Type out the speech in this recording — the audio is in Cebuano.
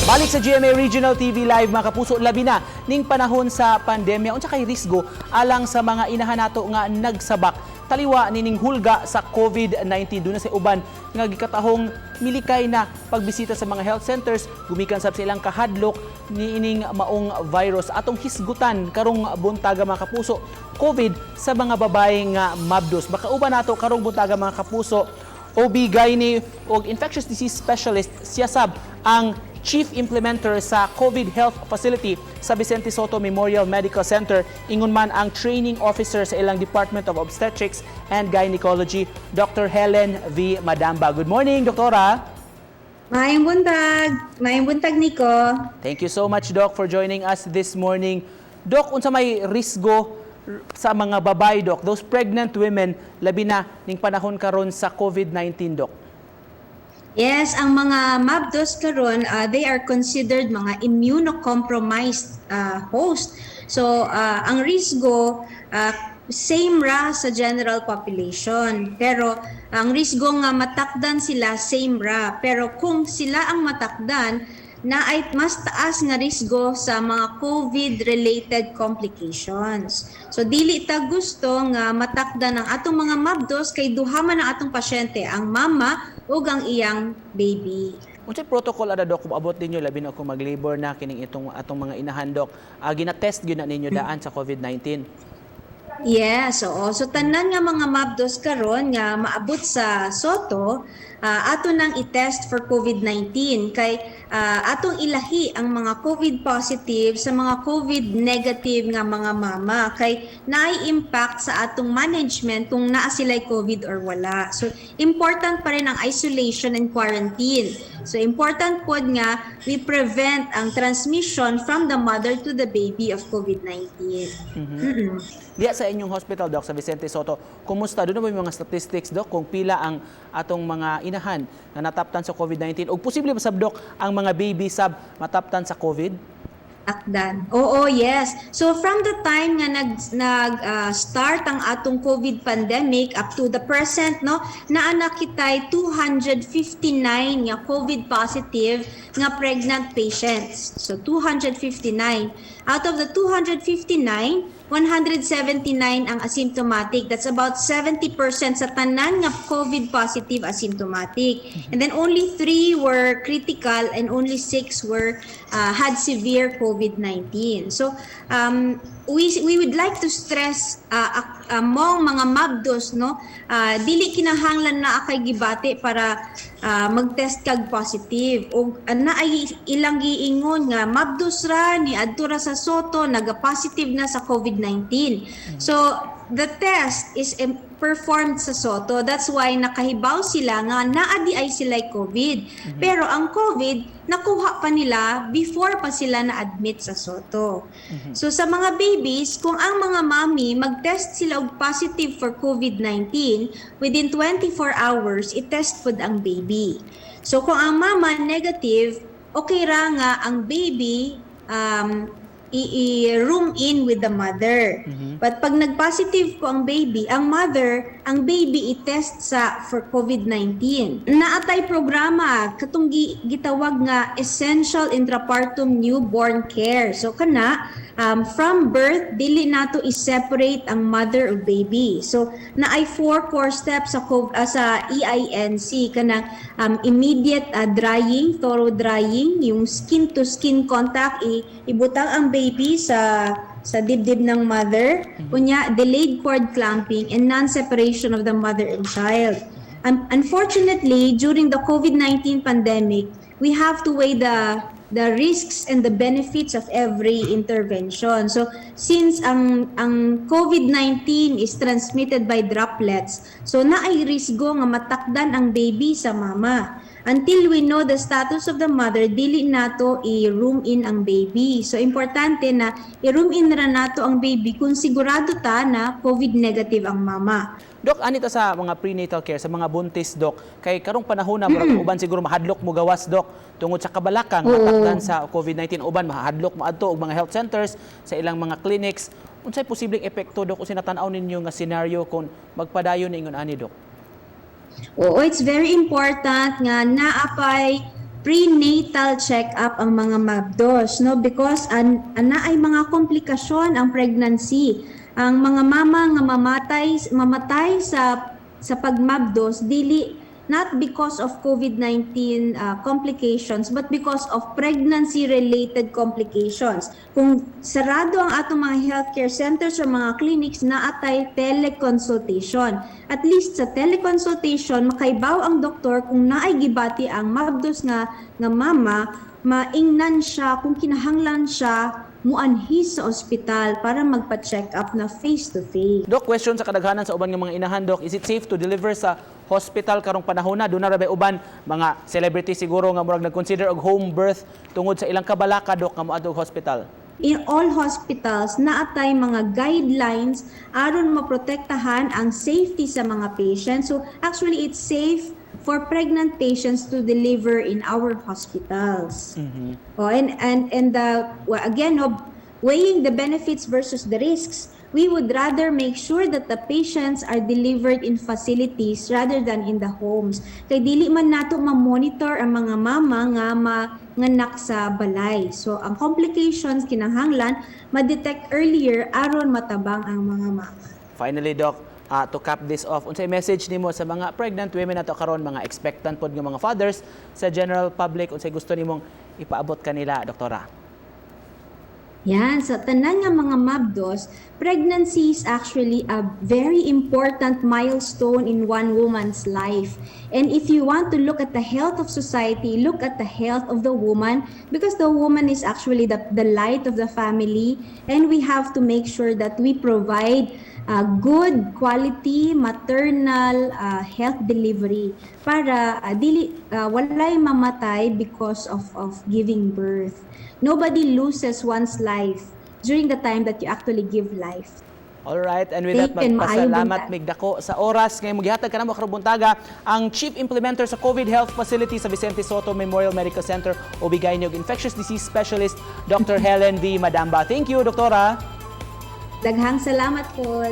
Balik sa GMA Regional TV Live, mga kapuso, labi na ning panahon sa pandemya, unsa kay risgo alang sa mga inahan nato nga nagsabak taliwa nining hulga sa COVID-19? Duna sa uban nga gikatahong milikay na pagbisita sa mga health centers gumikan sab sa ilang kahadlok niining maong virus. Atong hisgutan karong buntaga, mga kapuso, COVID sa mga babae nga mabdos. Makauban nato karong buntaga, mga kapuso, OB-GYN o infectious disease specialist, siya sab ang chief implementer sa COVID Health Facility sa Vicente Sotto Memorial Medical Center. Ingon man ang training officer sa ilang Department of Obstetrics and Gynecology, Dr. Helen V. Madamba. Good morning, Doktora. Maayong buntag. Maayong buntag, Nico. Thank you so much, Doc, for joining us this morning. Doc, unsa may risgo sa mga babae, Doc, those pregnant women, labi na ning panahon karon sa COVID-19, Doc? Yes, ang mga mabdos karon, they are considered mga immunocompromised host. So, ang risgo same ra sa general population. Pero ang risgo nga matakdan sila, same ra. Pero kung sila ang matakdan, na ay mas taas nga risgo sa mga COVID-related complications. So dili ta gusto nga matakdan ang atong mga mabdos kay duha man ang atong pasyente, ang mama ug ang iyang baby. Unsay protocol ada, Dok, kung abot ninyo, labi na kung mag-labor na kining itong atong mga inahan, Dok? Gina-test gyud na ninyo daan sa COVID-19? Yes, oo. So tanan nga mga mabdos karon nga maabot sa Sotto, ato nang i-test for COVID-19 kay atong ilahi ang mga COVID positive sa mga COVID negative nga mga mama kay naay impact sa atong management kung naa sila'y COVID or wala. So important pa rin ang isolation and quarantine. So important pod nga we prevent ang transmission from the mother to the baby of COVID-19. Diya sa inyong hospital, Doc, sa Vicente Sotto, kumusta? Duna ba yung mga statistics, Doc, kung pila ang atong mga inahan na nataptan sa COVID-19? O posible ba sab, Doc, ang mga baby sab mataptan sa COVID? Akdan. Oo, yes. So from the time nga nag nag start ang atong COVID pandemic up to the present, no, naa na kitay 259 nga COVID positive nga pregnant patients. So 259. Out of the 259, 179 ang asymptomatic. That's about 70% sa tanan nga COVID positive asymptomatic. And then only 3 were critical and only 6 were had severe COVID-19. So we would like to stress among mga mabdos, no, dili kinahanglan naa kay gibati para mag-test kag positive og naay ilang giingon nga mabdos ra ni adto ra sa Sotto, naga-positive na sa COVID-19. So the test is performed sa Sotto. That's why nakahibaw sila nga naa diay sila COVID. Pero ang COVID nakuha pa nila before pa sila na-admit sa Sotto. So sa mga babies, kung ang mga mami mag-test sila og positive for COVID-19, within 24 hours i-test pod ang baby. So kung ang mama negative, okay ra nga ang baby i-room in with the mother. But pag nag-positive po ang baby, ang mother, ang baby i-test sa for COVID-19. Naa tay programa katong gitawag nga Essential Intrapartum Newborn Care. So kana from birth dili nato i-separate ang mother ug baby. So naay four core steps sa EINC, kanang immediate drying, thorough drying, yung skin to skin contact, ibutang ang baby sa dibdib ng mother, unya delayed cord clamping and non-separation of the mother and child. Unfortunately, during the COVID-19 pandemic, we have to weigh the risks and the benefits of every intervention. So, since ang COVID-19 is transmitted by droplets, so naay risgo nga matakdan ang baby sa mama. Until we know the status of the mother, dili nato i-room in ang baby. So importante na i-room in ra nato ang baby kung sigurado ta na COVID negative ang mama. Dok, ani ta sa mga prenatal care, sa mga buntis, Dok, kay karong panahon na murag uban siguro mahadlok mo gawas, Dok, tungod sa kabalakang matakdan sa COVID-19, uban mahadlok mo adto og mga health centers, sa ilang mga clinics. Unsay posibleng epekto, Dok, kung sinatan-aw ninyo nga scenario kung magpadayon ningon ani, Dok? Oo, it's very important nga naa pay Prenatal check-up ang mga mabdos, no, because ana ay mga komplikasyon ang pregnancy. Ang mga mama nga mamatay mamatay sa pagmabdos, dili not because of COVID-19 complications but because of pregnancy related complications. Kung sarado ang atong mga healthcare centers or mga clinics, naa tay teleconsultation. At least sa teleconsultation, makaibaw ang doktor kung naay gibati ang mabdos nga mama, maingnan siya kung kinahanglan siya muanhi sa ospital para magpa-check up na face to face. Dok, question sa kadaghanan sa uban nga mga inahan, Dok, is it safe to deliver sa hospital karong panahon na? Duna ra bay uban mga celebrity siguro nga murag nag-consider og home birth tungod sa ilang kabalaka, Dok, nga moadto og hospital. In all hospitals, naa tay mga guidelines aron maprotektahan ang safety sa mga patients. So actually, it's safe for pregnant patients to deliver in our hospitals. Oh, and the well, again, no, weighing the benefits versus the risks, we would rather make sure that the patients are delivered in facilities rather than in the homes. Kay dili man nato ma-monitor ang mga mama nga manganak sa balay. So ang complications, kinahanglan ma-detect earlier aron matabang ang mga mama. Finally, Doc, to cap this off, unsay message nimo sa mga pregnant women nato karon, mga expectant pod nga mga fathers, sa general public, unsay gusto nimong ipaabot kanila, Doktora? Yan, sa tanan nga mga mabdos, pregnancy is actually a very important milestone in one woman's life. And if you want to look at the health of society, look at the health of the woman, because the woman is actually the light of the family, and we have to make sure that we provide good quality maternal health delivery para dili walay mamatay because of giving birth. Nobody loses one's life during the time that you actually give life. All right, and with that, Thank you, maayong magpasalamat buntag. Mig dako sa oras ngay gihatag kanamo karong buntaga ang Chief Implementer sa COVID Health Facility sa Vicente Sotto Memorial Medical Center, OB-GYN ug Infectious Disease Specialist, Dr. Helen V. Madamba. Thank you, Doktora. Daghang salamat po.